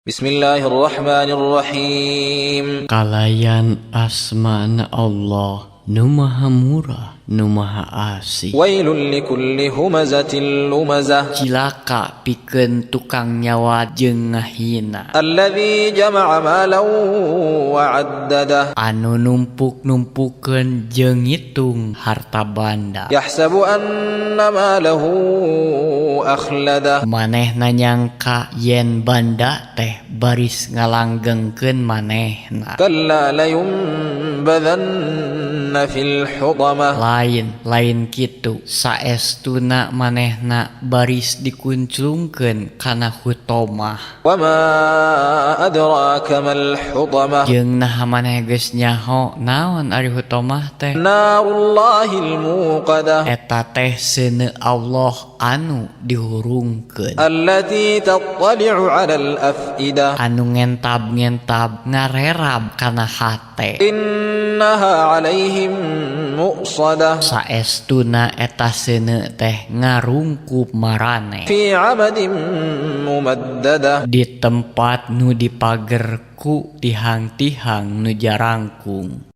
بسم الله الرحمن الرحيم. Kalayan asmana Allah nu Maha Murah, nu Maha Asih. ويل لكل همزة لمزة. Cilaka pikeun tukang nyawa jeung ngahina. الذي جمع مالا وعدده. Anu numpuk-numpukeun jeung ngitung harta banda. يحسب أن ماله أخلده. Manehna nyangka yen banda teh baris ngalanggengkeun manehna. كلا لينبذن في الحطمة. Lain, lain kitu, saestuna manehna baris dikunclungkeun kana hutomah. وما أدراك ما الحطمة. Jeung naha maneh geus nyaho naon ari hutomah teh? نار الله الموقدة. Eta teh seuneu Allah anu dihurungkeun. التي تطلع على الأفئدة. Anu ngentab-ngentab ngarerab kana hate. إنها عليهم مؤصدة. Saestuna eta seuneu teh ngarungkup maraneh. في عمد ممددة. Di tempat nu dipager ku tihang-tihang nu jarangkung.